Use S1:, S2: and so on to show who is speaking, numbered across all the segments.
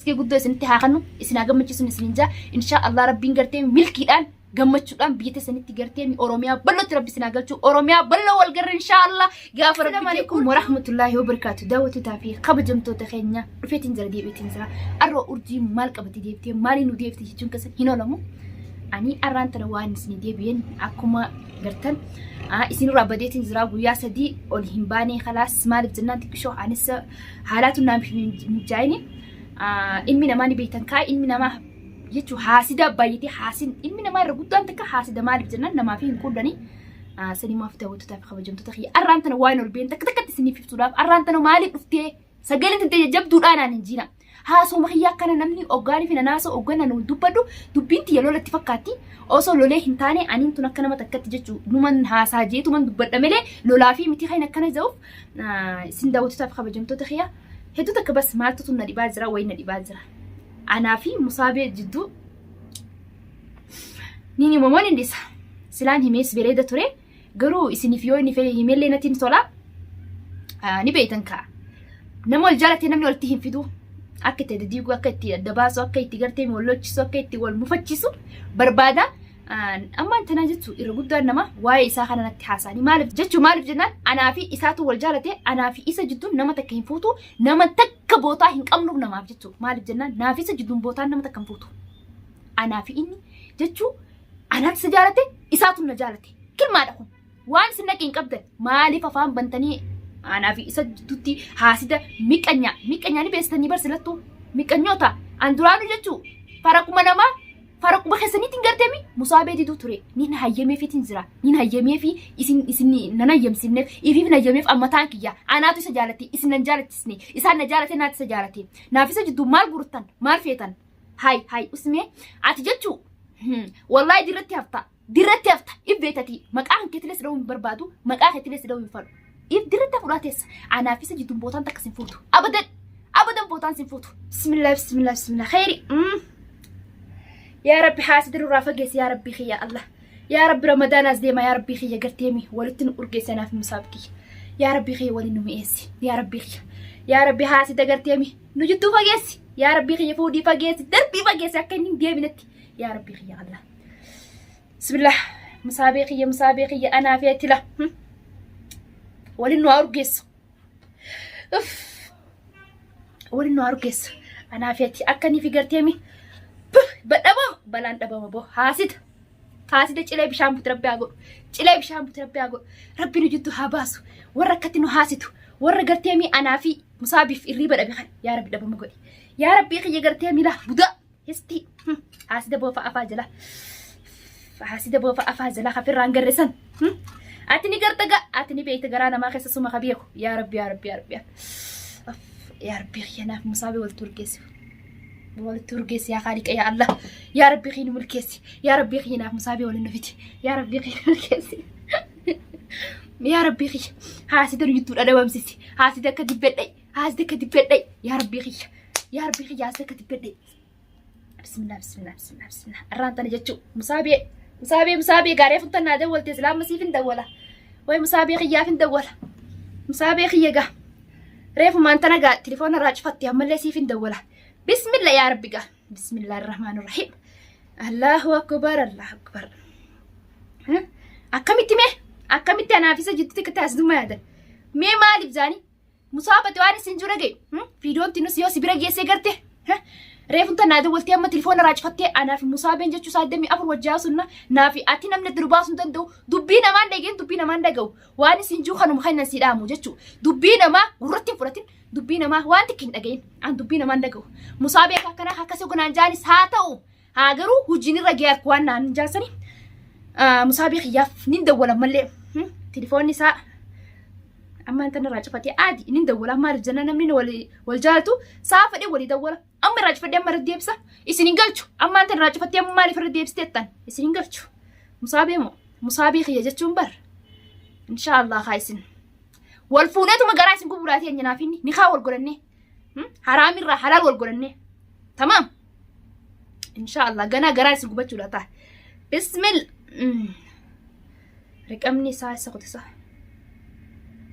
S1: Riskii guddoo isinitti haa kennu, isin haa gammachiisu isinin jaa. Inshaa Allah Rabbiin gartee milkiidhaan gammachuudhaan biyya teessanitti gartee Oromiyaa bal'ootti Rabbi isin haa galchu. Oromiyaa bal'oo wal garra inshaa Allah gaafa Rabbi. Assalaamu alaikum warahmatullaahi wabarakaatu. Daawwatootaa fi kabajamtoota keenya dhufeetiin jira deebiitiin jira. Arroo urjii maal qabatti deebitee maaliin nu deebite jechuun keessan hin oolamu. Ani arraan tana waan isin deebi'een akkuma gartan isinirraa badeetiin jira guyyaa 3 ol hin baane kalaas maaliif jennaan xiqqishoo anis haalaatu naaf hin mijaa'ini. Ilmi namaa ni beektan kaa ilmi namaa jechuun haasida baay'atee haasin ilmi namaa irra guddaan takka haasida maaliif jennaan namaaf hin quudhani. Sanimaaf daawwattootaa fi kabajamtoota kiyya arraan tana waan ol been takka takkatti isiniif ibsuudhaaf arraan tana maaliif dhuftee sagalee tantee jajjabduudhaan aan hin jiina. Haasoma kiyya akkana namni oggaanii fi nanaasa oggan anu dubbadhu dubbiin tiyya lolatti fakkaatti osoo lolee hin taane aniin tun akka nama takkatti jechuu numan haasaa jeetuman dubbadha malee lolaa fi miti kan akkana ja'uuf isin daawwattootaa fi kabajamtoota kiyya hedduu takka bas maaltu tun na dhibaa jira wayi na dhibaa jira. Anaa fi musaabee jidduu ni himamoon hin dhisa. Silaan himees bareeda ture. Garuu isiniif yoo inni fedhe himellee natti hin tola. Ni beektan kaa. Nama wal jaalate namni walitti hin fidu. Akka itti adda diigu, akka itti adda baasu, akka itti gartee wal lolchisu, akka itti wal mufachiisu barbaada. Ammaan tanaa jechuun irra guddaan nama waa'ee isaa kana natti haasa'anii maaliif jechuun maaliif jennaan anaa fi isaatu wal jaalate anaa fi isa jidduun nama takka hin fuutu nama takka bootaa hin qabnuuf namaaf jechuun maaliif jennaan naaf isa jidduun bootaan nama takka hin fuutu anaa fi inni jechuu anaatu isa jaalate isaatu na jaalate kilmaadha kun waan isin naqi hin qabdan maaliif afaan bantanii anaa fi isa jidduutti haasida miqanya miqanya ni beestanii barsilattu miqanyoota an duraanu jechuu faraquma namaa Faraquma keessaniitiin garteemi musaabee diduu ture nin hayyameefiitiin jira nin hayyameefi isin isin nan hayyamsiifneef ifiif hin hayyameef amma taan kiyya anaatu isa jaalate isin nan jaalachisne isaan na jaalate naatu isa jaalate naaf isa jidduu maal gurtan maal feetan hay hay usmee ati jechuu wallaahi dirratti hafta Dirratti hafta if beetati maqaa kan keetilee si dha'uu hin barbaadu maqaa keetilee si dha'uu hin fadhu. If dirratti hafuudhaa teessa anaaf isa jidduun bootaan takka sin fuutu abadan abadan bootaan sin fuutu. Bismillah bismillah bismillah khayri. Yaa Rabbi haasida nurraa fageessi yaa Rabbi kiyya Allah. Yaa Rabbi Ramadaanaas deema yaa Rabbi kiyya garteemi walitti nu urgeessi anaaf musaaf kiyya. Yaa Rabbi kiyya waliin nu mi'eessi yaa Rabbi kiyya. Yaa Rabbi haasida garteemi nu jidduu fageessi yaa Rabbi kiyya fuudhii fageessi darbii fageessi akka inni hin deebinetti yaa Rabbi kiyya Allah. Bismillah. Musaabee kiyya musaabee kiyya anaa fi ati la. Waliin nu haa urgeessu. Uff. Waliin nu haa urgeessu. Anaa fi ati akka ni fi garteemi. Badhabama balaan dhabama boo haasida. Haasida cilee bishaan buti rabbi haa godhu. Cilee bishaan buti rabbi haa godhu. Rabbi nu jiddu haa baasu. Warra akkatti nu haasitu. Warra garteemi anaa fi musaabiif irriiba dhabe kana yaa rabbi dhabama godhi. Yaa rabbi kiyya garteemi la budaa. Histi haasida boofa afaa jala. Haasida boofa afaa jala hafirraan garre san. Ati ni garta ga ati ni beekta garaa namaa keessa suma ka beeku. Yaa Rabbi yaa Rabbi yaa Rabbi. Yaa Rabbi kiyya naaf musaabee walitti urgeessi. Walitti urgeessi yaa Khaaliqa yaa Allah. Yaa Rabbi kiyya nu milkeessi. Yaa Rabbi kiyya naaf musaabee waliin nu fiti. Yaa Rabbi kiyya nu milkeessi. Yaa Rabbi kiyya haasida nu jidduudha dhabamsisi. Haasida akka dibbedhe. Haasida akka dibbedhe. Yaa Rabbi kiyya. Yaa Rabbi kiyya haasida akka dibbedhe. Bismillah, bismillah, bismillah, bismillah. Arraan tana jechuu. Musaabee, musaabee, musaabee gaaree funtan naa dawwalte silaa amma siif hin dawwala. Way musaabee kiyyaaf hin dawwala. Musaabee kiyya gaa. Reefumaan tana gaa tilifoona irraa cufatte ammallee siif hin dawwala. Bismillah yaa Rabbi gaa. Bismillah ar-Rahmaan ar-Rahiim. Allahu akbar, Allahu akbar. Akkamitti mee? Akkamitti anaaf isa jidduutti akka taasisummaa yaadan? Mee maaliif jaanii? Musaafati waan isin jiru dhaga'i. Viidiyoon tinus yoo si bira geessee garte. Reefun tan naa dawwaltee amma telefoona irraa cufattee anaaf musaabeen jechuu isaa 24 wajjaa sunna naafi ati namni adda nu baasuu hin danda'u dubbii namaan dhageen dubbii namaan dhaga'u waan isin jiru kanuma kan si dhaamu jechuu dubbii namaa gurratti hin fudhatin dubbii namaa waan tikka hin dhaga'in an dubbii namaan dhaga'u musaabee akkanaa akkasii gonaan jaanis haa ta'u haa garuu hojiin irra ga'e akka waan naan jaansani musaabee kiyyaaf nin dawwala mallee telefoonni isaa amma intan irraa cufatee aadi nin dawwala maaliif jenna namni wal jaalatu saa fedhe walii dawwala amma irraa cufadhee amma irra deebisa isin hin galchu amma intan irraa cufattee amma maaliif irra deebiste jettan isin hin galchu musaabee moo musaabee kiyya jechuun bar insha Allah haa isin wal fuuneetuma garaa isin guburaatee eenyanaaf inni nikaa wal godhannee haraamirraa halaal wal godhannee tamaam insha Allah ganaa garaa isin gubachuudha ta'a bismil riqamni isaa isa kutisa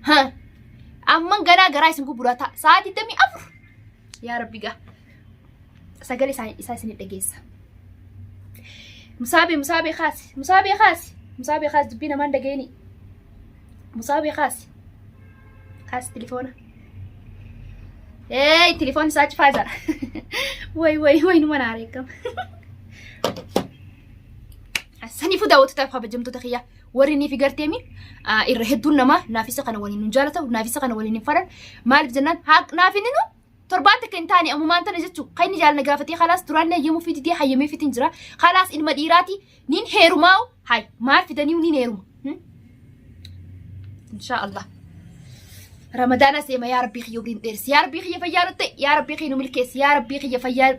S1: ha amman ganaa garaa isin guburaa ta'a sa'a 24 yaa rabbi gaa Sagalee isaa isin dhageessa. Musaabee, musaabee kaasi, musaabee kaasi, musaabee kaasi, dubbii namaan dhageeni. Musaabee kaasi. Kaasi tilifoona. Ee, tilifoon isaa cufaa jira. Way way way, numa naa reekkama. Saniifuu daawwattoota kabajamtoota kiyya, warri ni fi garteemi irra hedduun namaa naafisa kana waliin hin jaalatamu, naafisa kana waliin hin fadhan. Maaliif jennaan, naaf inni nu torbaan takka hin taane ammumaan tana jechuun kan inni jaalala gaafatee, khalaas duraallee hayyamuu fi didee hayyamee fitin jira. Khalaas ilma dhiiraati, nin heerumaa'u, hay maal fidanii nin heeruma. Inshaa Allah. Ramadaana seema, yaa Rabbii kiyya umriin dheersi, yaa Rabbii kiyya fayyaa nutti, yaa Rabbii kiyya nu milkeessi, yaa Rabbii kiyya fayyaa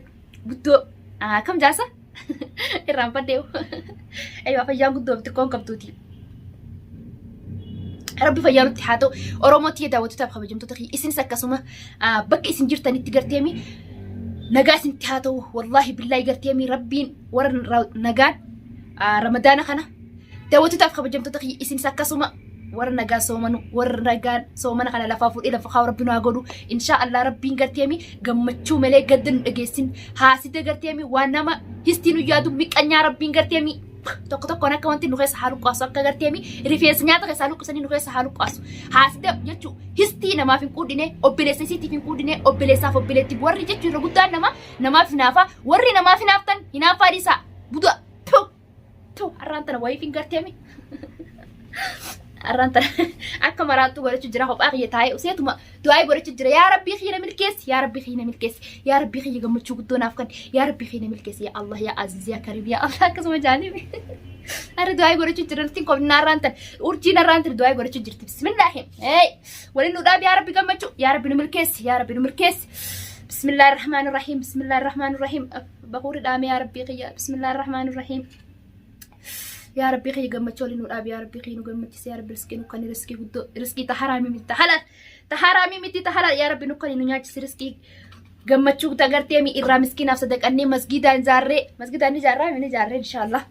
S1: guddoo akkam jaasa irraanfadhee, aywa, fayyaan guddoo xiqqoon qabduuti. Rabbi fayyaa nutti haa ta'u. Oromoo tiyya, daawwattootaaf kabajamtoota kiyya, isinis akkasuma bakka isin jirtanitti garteemi nagaa isinitti haa ta'u. Wallaahi billaahi, garteemi Rabbiin warra nagaan Ramadaana kana, daawwattootaaf kabajamtoota kiyya, isinis akkasuma warra nagaa soomanu, warra nagaan soomana kana lafaa fuudhee lafa kaa'u Rabbi nu haa godhu. Inshaa Allah, Rabbiin garteemi gammachuu malee gadda nu dhageessin. Haasida garteemi waan nama histii nu yaadu, miqqanyaa, Rabbiin garteemi tokko tokkoon akka wanti nu keessa haa luqqaasu, akka garteemi rifeensa nyaata keessaa luqqisanii nu keessa haa luqqaasu. Haasida jechuun histii namaaf hin quudhine, obboleessa isiitiif hin quudhine, obboleessaaf obboleettiif warri jechuun irra guddaan nama namaaf hinaafa. Warri namaaf hinaaftan hinaaffaa dhiisaa buda tu tu. Har'aan tana wayiif hin garteemi. Har'aan tana akka maraattuu godhachuu jira, kophaa kiyya taa'ee useetuma du'aa godhachuu jira. Yaa Rabbii kiyya na milkeessi, yaa Rabbii kiyya na milkeessi, yaa Rabbii kiyya gammachuu guddoo naaf kenni, yaa Rabbii kiyya na milkeessi, yaa Allah, yaa Aziz, yaa Karim, yaa Allah, akkasuma jaaniif. Har'a du'aa godhachuu jira, nutti hin qofne. Har'aan tana urjiin har'aan tana du'aa godhachuu jirti. Bismillaahi. Hey, waliin nu dhaabi yaa Rabbi gammachuu, yaa Rabbi nu milkeessi, yaa Rabbi nu milkeessi. Bismillaahi Rahmaani Rahiim, Bismillaahi Rahmaani Rahiim. Bakuurri dhaame, yaa Rabbii kiyya. Bismillaahi Rahmaani Rahiim. Yaa Rabbii kiyya gammachuu waliin nu dhaabi, yaa Rabbii kiyya nu gammachiisi, yaa Rabbi riskii nu kenni, riskii guddoo, riskii ta haraamii miti, ta halal, ta haraamii miti, ta halal, yaa Rabbi nu kenni, nu nyaachisi riskii gammachuu ta gartee mi irraa miskiinaaf sadaqannee masgiidaan ijaarree, masgiidaan ni ijaarraa, ni ijaarree inshaallah.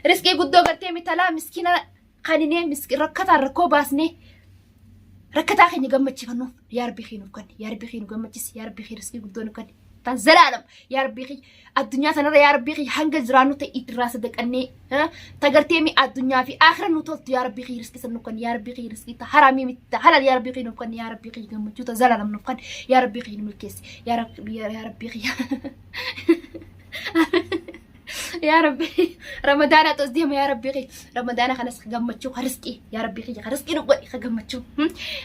S1: Riskii guddoo gartee mi talaa miskiina kaninee rakkataan rakkoo baasnee rakkataa keenya gammachiifannuuf, yaa Rabbii kiyya nuuf kenni, yaa Rabbii kiyya nu gammachisi, yaa Rabbii kiyya riskii guddoo nu kenni tan zalaalam, yaa Rabbii kiyya addunyaa tanarra, yaa Rabbii kiyya hanga jiraannu ta'e irraa sadaqannee tagartee mi addunyaa fi aakhira nu toltu, yaa Rabbii kiyya riskii san nuuf kenni, yaa Rabbii kiyya riskii ta haraamii miti, ta halal, yaa Rabbii kiyya nuuf kenni, yaa Rabbii kiyya gammachuu ta zalaalam nuuf kenni, yaa Rabbii kiyya nu milkeessi, yaa Rabbii, yaa Rabbii kiyya, yaa Rabbi, Ramadaana tos deema, yaa Rabbi kiyya Ramadaana kanas gammachuu ka riskii, yaa Rabbi kiyya ka riskii nu godhi, ka gammachuu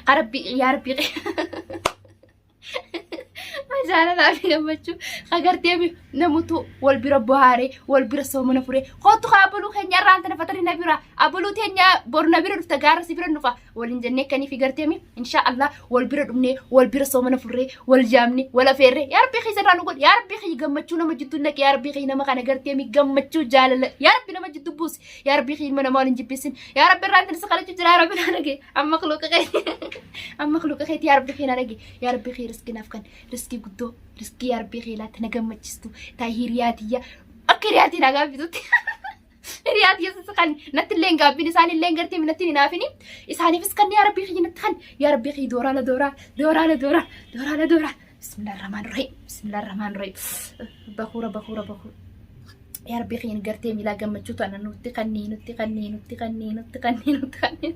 S1: ka Rabbi, yaa Rabbi kiyya jaalalaa fi gammachuu ka gartee namutu wal bira bohaaree wal bira soomana furee kootu kaa abaluu keenya irraan tana fatari na bira abaluu teenya boru na bira dhufta gaara si bira dhufa waliin jennee kanii fi garteemi insha Allah wal bira dhufnee wal bira soomana furree wal jaamne wal afeerree, yaa Rabbii keessa irraa nu godhi, yaa Rabbii kiyya gammachuu nama jidduu naqi, yaa Rabbii kiyya nama kana garteemi gammachuu jaalala, yaa Rabbi nama jidduu buusi, yaa Rabbii kiyya ilma namaa waliin jibbisin, yaa Rabbi irraan tana si kadhachuu jira, yaa Rabbi na dhage, amma makhluuqa keeti, amma makhluuqa keeti, yaa Rabbii kiyya na dhage, yaa Rabbii kiyya riskii naaf kan riskii guddoo, riskii yaa Rabbii kiyya laata na gammachiistu taa hiriyaatiyya akka hiriyaatii na gaaffitutti. Hiriyaat Yesuus kan natti illee hin gaabbin, isaan illee hin gartee natti hin hinaafini, isaaniifis kan yaa Rabbii kiyya natti kan, yaa Rabbii kiyya dooraala dooraa dooraala dooraa dooraala dooraa. Bismillaahi rahmaan rahiim, bismillaahi rahmaan rahiim. Bakuura bakuura bakuura, yaa Rabbii kiyya gartee miilaa gammachuu tana nutti kannii, nutti kannii, nutti kannii, nutti kannii, nutti kannii.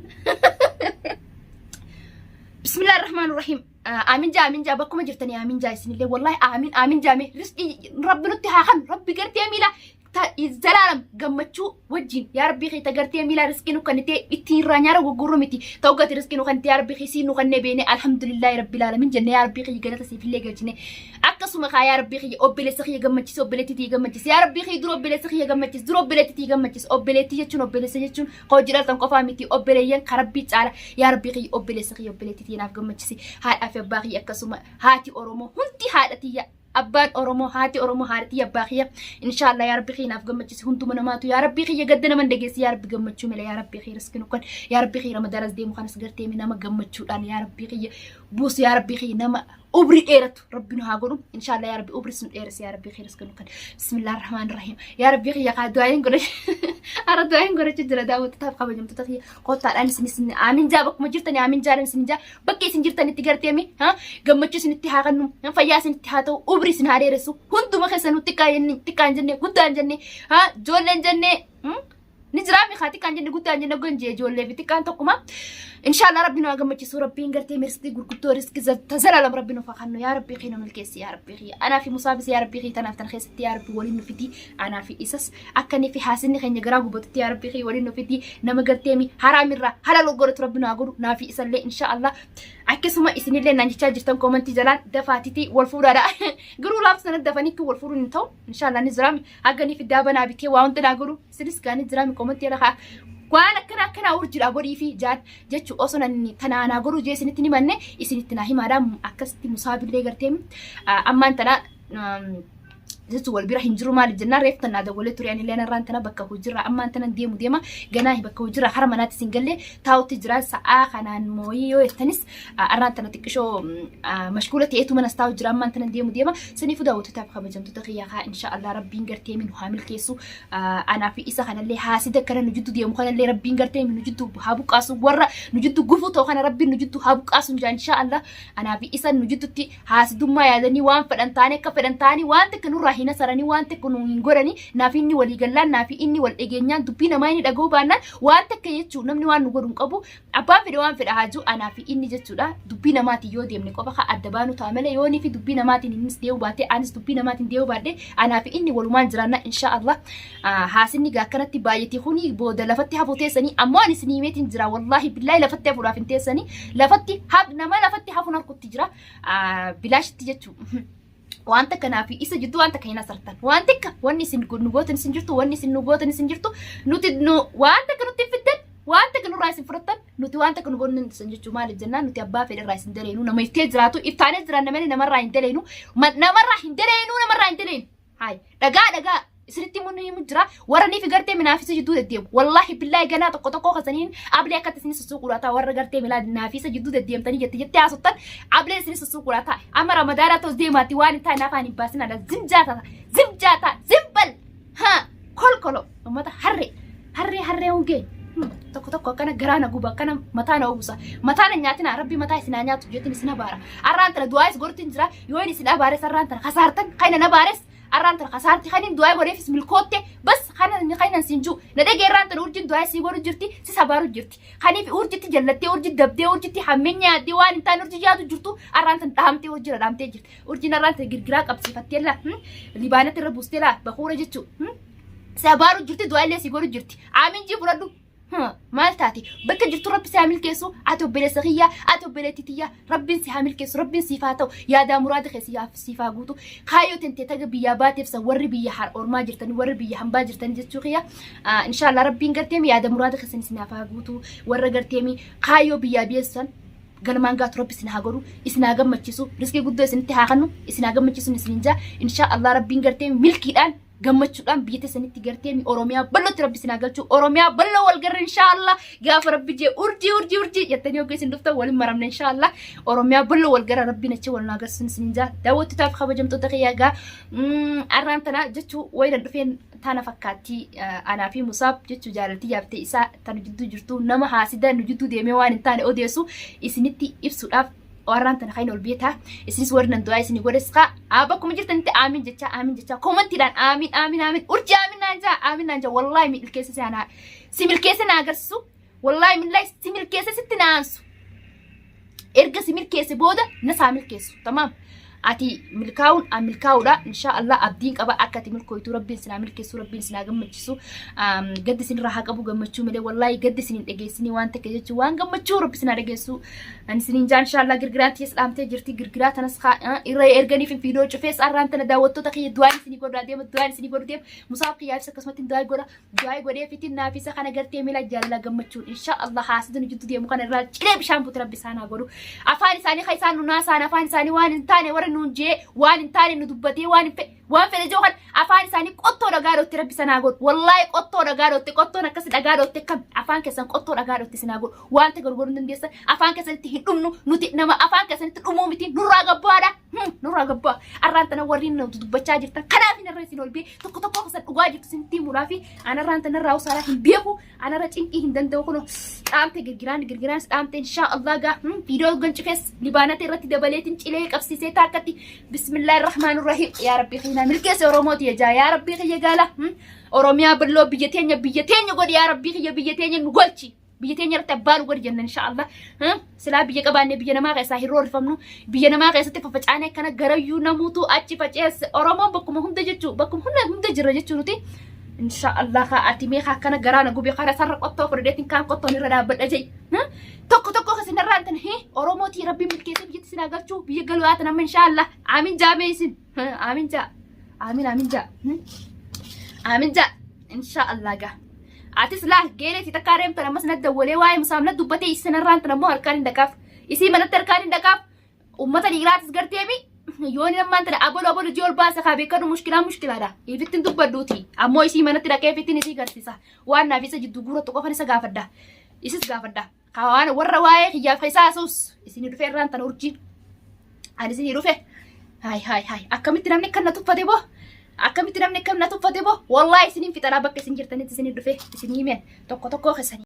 S1: Bismillaahi rahmaan rahiim. Aamin jaa, aamin jaa, bakkuma jirtanii aamin jaa isinillee, wallaahi aamin aamin jaame. Riskii Rabbi nutti haa kan Rabbi gartee miilaa zalaalam gammachuu wajjin, yaa Rabbii kee tagartee miilaa riskii nu kannitee ittiin irraa nyaara gurgurru miti ta'u gati riskii nu kannitee, yaa Rabbii kee siin nu kannee beene, alhamdulillaahi rabbil alamin jenne, yaa Rabbii kee galata siifillee galchine. Akkasuma kaa yaa Rabbii kiyya obboleessa kiyya gammachiisi, obboleettii tiyya gammachiisi, yaa Rabbii kiyya dura obboleessa kiyya gammachiisi, dura obboleettii tiyya gammachiisi. Obboleettii jechuun obboleessa jechuun ka hojii dhaltan qofaa miti, obboleeyyan ka Rabbii caala. Yaa Rabbii kiyya obboleessa kiyya obboleettii tiyya naaf gammachiisi, haadhaa fi abbaa kiyya, akkasuma haati Oromoo hundi haadha tiyya, abbaan Oromoo, haati Oromoo haadha tiyya, abbaa kiyya, inshaallah yaa Rabbi kiyya naaf gammachisi. Hunduma namaatu yaa Rabbi kiyya gadda nama hin dhageessi, yaa Rabbi gammachuu mila, yaa Rabbi kiyya riskii nu kan, yaa Rabbi kiyya Ramadaanas deemu kanas gartee nama gammachuudhaan, yaa Rabbi kiyya. buusu yaa Rabbii kiyya, nama umrii dheeratu Rabbi nu haa godhu inshallah. Yaa Rabbi, umrii sun dheeresse yaa Rabbi kiyya nu kan. Bismillahir rahmanir rahim. Yaa Rabbi kiyya, kaa du'aayin godhe, ara du'aayin godhachu jira. Daawwattotaaf kabajamtoota kiyya, kottaadhaan isin isin aamin jaa, bakkuma jirtani aamin jaa, isin jaa, bakka isin jirtanitti garteemi gammachuu isinitti haa kennu, fayyaa isinitti haa ta'u, umrii isin haa dheeressu. Hunduma keessanuu xiqqaa hin jenne, guddaa hin jenne, ijoollee hin jenne, ni jiraami haa xiqqaan jenne guddaa hin jenne gonjee, ijoollee fi xiqqaan tokkuma. Inshallah Rabbi nu haa gammachiisu. Rabbiin gartee mirsti gurguddoo, riski zalaalam Rabbi nuuf haa kennu. Yaa Rabbi kiyya, nu milkeessi. Yaa Rabbi kiyya, anaa fi Musaabis yaa Rabbi kiyya tanaaf tan keessatti yaa Rabbi waliin nu fidi. Anaa fi isas akka inni fi haasinni keenya garaa gubatutti yaa Rabbi kiyya waliin nu fidi. Nama garteemi haraamirraa halal godhatu Rabbi nu haa godhu naa fi isallee inshallah. Akkasuma isinillee naan jechaa jirtan koomantii jalaan, dafaatiti wal fuudhaadha. Garuu laaf sana dafanii wal fuudhuun hin ta'u. Inshallah ni jiraami hanga ni fiddaa banaa bitee waa hunda naa godhu. Isinis gaanii jiraami koomantii jala kaa waan akkana akkanaa urjidha godhii fi jaan jechuu osoo nan tanaanaa godhuu jee isinitti ni manne, isinitti naa himaadha. Akkasitti musaabillee gartee ammaan tana jechuun wal bira hin jiru. Maaliif jennaan, reef tannaa dawwalee ture. Ani illee narraan tana bakka hojiirra ammaan tana deemu deema, ganaa bakka hojiirra hara manaatti sin galle taa'utti jira. Sa'aa kanaan mooyii yoo jettanis, arraan tana xiqqishoo mashguula ta'eetu manas taa'u jira. Ammaan tana deemu deema. Saniifuu daawwattootaaf kabajamtoota kiyyaa, kaa insha Allah Rabbiin gartee nu haa milkeessu. Anaa fi isa kanallee haasida kana nu jiddu deemu kanallee Rabbiin gartee nu jiddu haa buqqaasu. Warra nu jiddu gufuu ta'u kana Rabbiin nu jiddu haa buqqaasu insha Allah. Anaa fi isa nu jiddutti haasidummaa yaadanii waan fedhan ta'anii, akka fedhan ta'anii, waan takka nurraa hin hasaranii, waan takka nu hin godhanii. Naaf inni walii gallaan, naaf inni wal dhageenyaan, dubbii namaa inni dhaga'uu baannaan waan takka jechuu namni waan nu godhu hin qabu. Abbaan fedhe waan fedha haajuu. Anaa fi inni jechuudha, dubbii namaatiin yoo deemne qofa ka adda baanu ta'a malee, yoo fi dubbii namaatiin innis deemuu baate, anis dubbii namaatiin deemuu baadhe, anaa fi inni walumaan jiraanna insha Allah. Haasinni gaa akkanatti baay'ate kuni booda lafatti hafuu teessanii. Ammoo ani isin himeetiin jira, wallaahi billaahi lafatti hafuudhaaf hin teessanii. Lafatti nama lafatti hafuun harkutti jira bilaashitti jechuu. Wanta kanaa fi isa jidduu wanta kan hin asartan, waan takka wanni isin nu gootan isin jirtu, wanni isin nu gootan isin jirtu. Nuti nu waan takka nutti hin fiddan, waan takka nurraa isin fudhattan, nuti waan takka nu goonu isin jechuu. Maaliif jennaan, nuti abbaa fedhe irraa isin daleenu. Nama iftee jiraatu iftaanee jiraanna malee namarraa hin daleenu, namarraa hin daleenu, namarraa hin daleenu. Hayi, dhagaa dhagaa isinitti himu himu jira. Warra ni fi gartee minaafisa jidduu deddeemu, wallaahi billaahi ganaa tokko tokko kasaniin ablee akkatti isin sussuuquudha ta'a. Warra gartee milaa naafisa jidduu deddeemtanii jette jettee haasottan, ablee isin sussuuquudha ta'a. Amma Ramadaanaa tos deemaatti waan hin taane afaan hin baasin ala zimjaa ta'a, zimjaa ta'a, zimbal ha kolkolo ummata harree harree harree hongee. Tokko tokko akkana garaa na guba, akkana mataa na uwwisa. Mataa na nyaatina, Rabbi mataa isin haa nyaatu jettin isin abaara. Arraan tana du'aayis godhutti jira. Yoo inni isin abaares, arraan tana kasaartan. Kan na abaares arraan tana kasaarti. Kan inni du'aa godheefis milkootte bas. Kana kan siin jiru na dhagee, arraan tana urjiin du'aa sii godhu jirti, si abaaru jirti. Kaniif urjitti jallattee, urji dabdee, urjitti hammeenya yaaddee, waan hin taane urji yaadu jirtu, arraan tana dhahamtee, urjira dhahamtee jirti. Urjiin arraan tana girgiraa qabsiifattee laa libaanatti irra buustee laa bakuura jechuu si abaaru jirti, du'aa illee si godhu jirti. Aamin jii fudhadhu. Maal taate? Bakka jirtu Rabbi si haa milkeessu. Ati obboleessa kiyya, ati obboleettii tiyya, Rabbiin si haa milkeessu, Rabbiin siif haa ta'u, yaadaa muraada kee siif haa guutu. Kaayyoo tentee taga biyyaa baateef san, warri biyya ormaa jirtanii, warri biyya hambaa jirtanii jechuu kiyya, inshaallah Rabbiin garteemi yaada muraada keessan isinaaf haa guutu. Warra garteemi kaayyoo biyyaa biyyeessan galmaan gaatu Rabbi isin haa godhu, isin haa gammachiisu, riskii guddoo isinitti haa kennu, isin haa gammachiisu isinin jaa. Inshaallah Rabbiin garteemi milkiidhaan gammachuudhaan biyya teessanitti gartee Oromiyaa bal'ootti Rabbi isin haa galchu. Oromiyaa bal'oo wal garra inshaallah. Gaafa Rabbi jee urjii urjii urjii jettanii hogga isin dhuftan waliin maramne inshaallah. Oromiyaa bal'oo wal garra, Rabbiin achi wal naa garsiisun isin jaa. Daawwattootaaf kabajamtoota kiyyaa, gaa arraan tana jechuu wayinan dhufeen tana fakkaatti. Anaa fi Musaab jechuu jaalaltii yaaftee isaa tanu jidduu jirtu, nama haasida nu jidduu deemee waan hin taane odeessu isinitti ibsuudhaaf warraan tana kan ol beetaa. Isinis warri nan du'aa isinii godhes kaa bakkuma jirtanitti aamin jechaa, aamin jechaa, komantiidhaan aamin aamin aamin, urjii aamin naan jaa, aamin naan jaa. Wallaahi milkeessa si anaa si milkeessa na agarsiisu, wallaahi millaahi si milkeessa sitti na aansu. Erga si milkeesse booda na saa milkeessu. Tamaam, ati milkaa'uun an milkaa'uudha. Insha Allah abdiin qaba akka ati milkooytu. Rabbiin sinaa milkeessu, Rabbiin sinaa gammachiisu, gaddi isinirraa haa qabu, gammachuu malee wallaahi gaddi isin hin dhageessinii. Waan takka jechuun waan gammachuu Rabbi sinaa dhageessu ani isiniin jaa. Insha Allah girgiraan tiyas dhaamtee jirti. Girgiraa tanas irra erganiif fiidoo cufees arraan tana daawwattoota kiyya du'aan isinii godhaa deema, du'aan isinii godhu deema. Musaaf kiyyaafis akkasumatti du'aa godha, du'aa godhee fitin naafisa kana gartee mila jaalala gammachuun insha Allah haasida nu jiddu deemu kana irraa cilee bishaan buute Rabbi isaan haa godhu. Afaan isaanii kan isaan nu naasaan, afaan isaanii waan hin taane warra nuun jee, waan hin taane nu dubbatee, waan hin fedhe Waan fedhe joo kan afaan isaanii qottoo dhagaa dhootti rabbi sanaa godhu. Wallaahi qottoo dhagaa dhootti qottoon akkasi dhagaa dhootti akkam afaan keessan qottoo dhagaa dhootti sinaa godhu. Waan ta'e godhuu hin dandeessan afaan keessanitti hin dhumnu nuti nama afaan keessanitti dhumuu miti nurraa gabbaadha. Nurraa gabbaa. Arraan tana warri nuti dubbachaa jirtan kanaaf hin irra isin ol bee tokko tokko keessan dhugaa jirtu isinitti himuudhaa fi anarraan tanarraa usaalaa hin beeku. Anarra cinqii hin danda'u kuno dhaamte girgiraan girgiraan dhaamte inshaa Allah gaa viidiyoo gan cufes libaanate irratti dabaleetiin cilee qabsiisee taakkatti bismillaahi rahmaan rahiim yaa rabbii kiyya milkeesse oromooti ejaa yaa rabbii kiyya gaala oromiyaa billoo biyya teenya biyya teenya godhi yaa rabbii kiyya biyya teenya nu golchi biyya teenya irratti abbaa nu godhi jenna inshaa Allah silaa biyya qabaanne biyya namaa keessaa hin roorrifamnu biyya namaa keessatti fafacaanee akkana garayyuu namuutu achi faceesse oromoon bakkuma hunda jechuu bakkuma hunda hunda jira jechuu nuti insha Allah kaa ati mee kaa akkana garaa na gubee karaa sarara qottoo fudhateetiin kaan qottoon irra dhaabbadha jee tokko tokko kasin irraa tan hee oromootii rabbiin milkeessee biyyatti sinaa galchuu biyya galuu haatan amma insha Allah aamin jaa mee isin aamin jaa aamin aamin jaa aamin jaa insha Allah gaa atis laa geeleeti takkaa reemtan ammas na dawwalee waa'ee musaam na dubbatee isin irraan tan ammoo harkaan hin dhaqaaf isii manatti harkaan hin dhaqaaf ummata dhiiraatis garteemi yoon ammaan tana abolo abolo ijii ol baasa kaa beekadhu mushkilaa mushkilaadha ifittin dubbadhuuti ammoo isii manatti dhaqee ifittin isii garsiisa waan naaf isa jidduu guurattu qofan isa gaafadha isis gaafadha waan warra waa'ee kiyyaaf isaa asuus isinii dhufe irraan tana urjiin ani isinii dhufe haay haay haay akkamitti namni akkan na tuffate boo akkamitti namni akkam na tuffate boo wallaahi isiniin fixanaa bakka isin jirtanitti isinii dhufe isinii himeen tokko tokkoo keessanii.